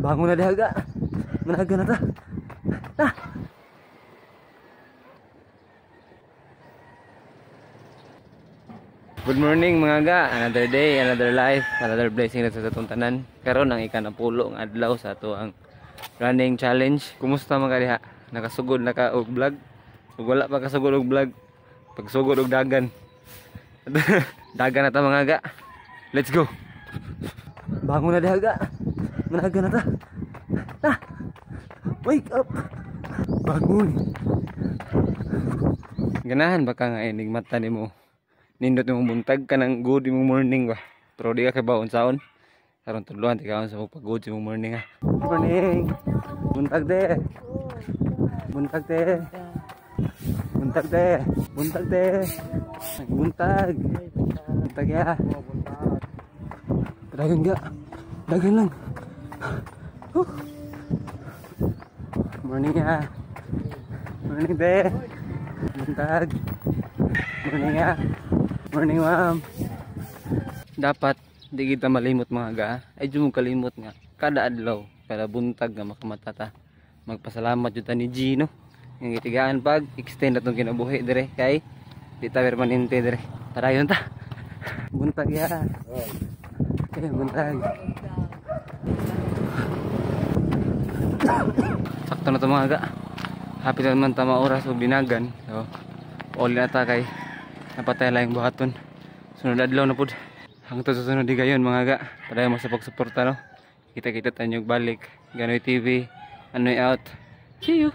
Bangon na diha ga. Managa na ta. Ah. Good morning mga ga, another day, another life, another blessing na sa atong tanan. Karon ang ikanapulo nga adlaw sa ato ang running challenge. Kumusta mga diha? Nakasugod na ka og vlog? Ug wala pa kasugod og vlog, pagsugod og dagan. Dagan na ta mga ga. Let's go. Bangon na diha ga. Managa na ta. Ah. Wake up. Bangon. Ganahan ba ka nga inig mata nimo? Nindot imong buntag ka ng good imong morning ba. Pero di ka kay baon saon. Karon tudlohan ti kaon sa pag good imong morning ha. Morning. Buntag te. Buntag te. Buntag te. Buntag te. Buntag. Buntag ya. Dagan ga. Dagan lang. Huh. Morning ya. Morning te. Buntag. Morning ya. Morning, ma'am. Dapat di kita malimot mga ga. Ay di mo kalimot nga kada adlaw, kada buntag nga makamata ta. Magpasalamat jud ta ni Gino. Nga gitigaan pag extend atong kinabuhi dire kay di ta permanente dire. Tarayon ta. Buntag ya. Eh, buntag. Sakto na to mga ga. Hapit na naman tama oras og dinagan. So, uli na ta kay napatay lang yung buhaton. Sunod adlaw na pud. Hangtod sa sunod higayon mga ga. Padayon mo sa pagsuporta no. Kita-kita tayo balik. Ganoy TV. Anoy out. See you.